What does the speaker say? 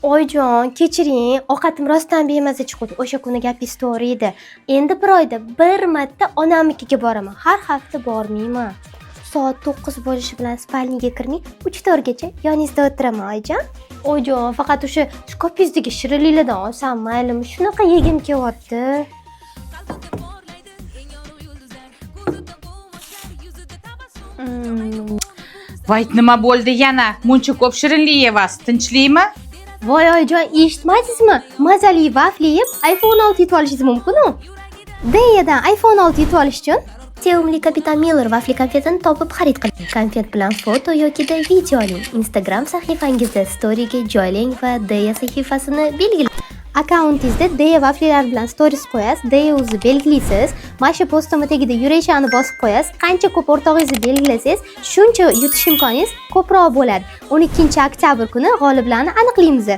Oyijon, kechiring, ovqatim rostdan bemaza chiqdi. O'sha kuni gapingiz to'g'ri edi. Endi bir oyda bir marta onamnikiga boraman. Har hafta bormayman. Soat 9 bo'lishi bilan спальня ga kirmay, 3-4gacha yoningizda o'tiraman, oyijon. Oyijon, faqat o'sha shkopingizdagi shirinliklardan olsam maylimi? Shunaqa yegim kelyapti. Voy, nima bo'ldi yana? Muncha ko'p shirinlik yeyapsiz, tinchlikmi? Voy oyijon, eshitmadingizmi? Mazali vafli yeb iPhone 6 yutib olishingiz mumkin-u. Deyadan iPhone 6 yutib olish uchun sevimli Kapitan Miller vafli konfetini topib xarid qiling. Konfet bilan foto yokida video oling. Instagram sahifangizda storyga joylang va Deya sahifasini belgilang. Akkauntingizda Deya vaflilar bilan stories qo'yasiz, Deya o'zi belgilaysiz. Mana shu postimni tagida yurakchani bosib qo'yasiz. Qancha ko'p o'rtog'ingizni belgilasangiz, shuncha yutish imkoningiz ko'proq bo'ladi. 12 oktyabr kuni g'oliblarni aniqlaymiz.